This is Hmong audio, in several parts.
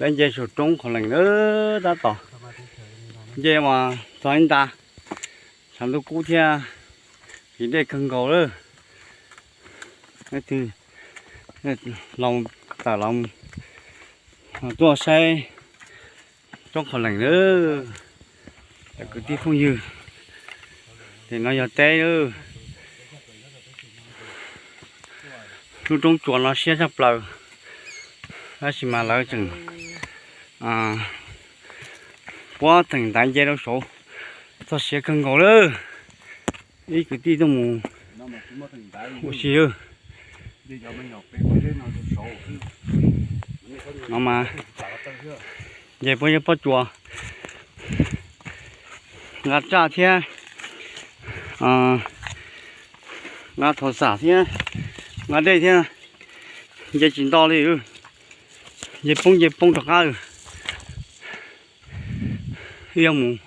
Peb nce saum roob qhov lees lawm tab tom nce mas txog ib nta, tshav ntuj kub thiab, ris dej kawg nkaus lawm. Leej twg los tawm los tuaj saib roob qhov lees lawm, cov kwv tij phooj ywg. Ces no yog teb lawm. Lub roob tsuas no siab tshaj plaws, tab sis mas lawv tseem puab theem ntaiv nce rau saud, txog siav kawg nkaus lawm. Ib kwv tij tuaj mus ua si lawm. No mas nce puab zeb pob tsuas, nqa raj thiab, nqa thauv xam thiab, nqa dej thiab, nce tsis nto li. Nce poob nce poob rov qab. Wb yuav mus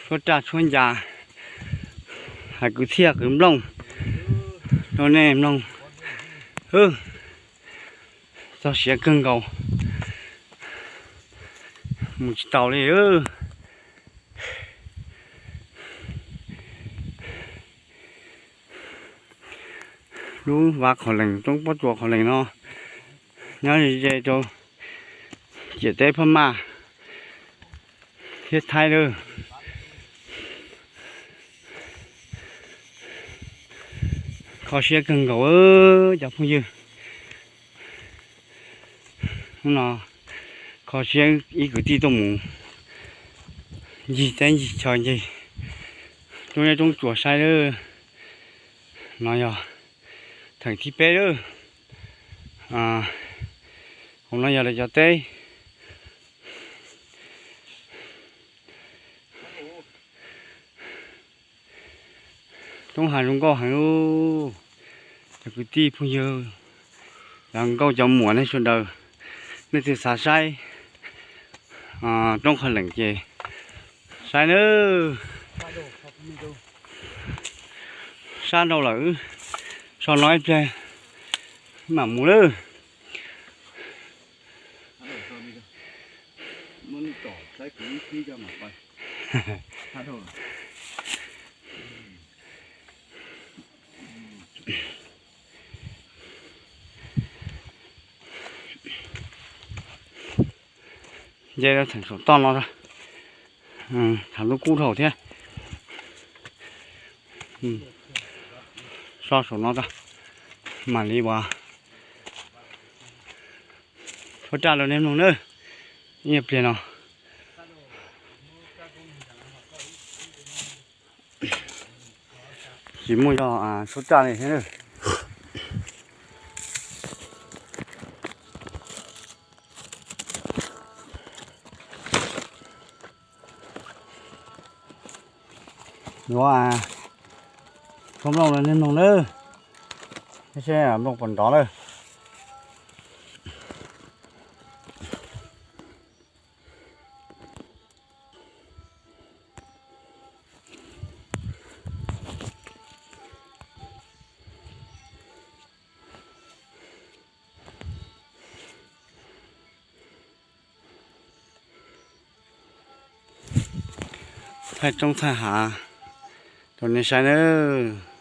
tshuab raj tshuab ncas, hais kwv txhiaj kwv nplooj rau nej mloog. Txog siav kawg nkaus, mus tsis taus li. Lub vaj qhov lees, roob pob tsuas qhov lees no nyob ze rau ciam teb Phab Maj thiab Thaib lawm. Kho siab kawg nkaus cov phooj ywg. Hnub no kho siab ib kwv tij tuaj mus ncig teb ncig chaw ncig roob zeb roob tsuas saib lawm. No yog theem thib peb lawm. Hauv no yog lawv cov teb. Roob hav zoo nkauj heev, cov kwv tij phooj ywg, cov nkauj cov muam nej sawv daws, leej twg xav saib roob qhov lees ces saib nawb. Sab nrau lawm, so no ib pliag mam mus lawm. Nce rau theem saum toj no, tshav ntuj kub dhau thiab. So saum no, mam li ua tshuab raj rau nej mloog nawb. Ib pliag no tsis muaj yog tshuab raj li thiab. Yuav tshuab nplooj rau nej mloog nawb, seb nplooj puas nrov lawm. Thaij roob thaij hav rau nej saib nawb.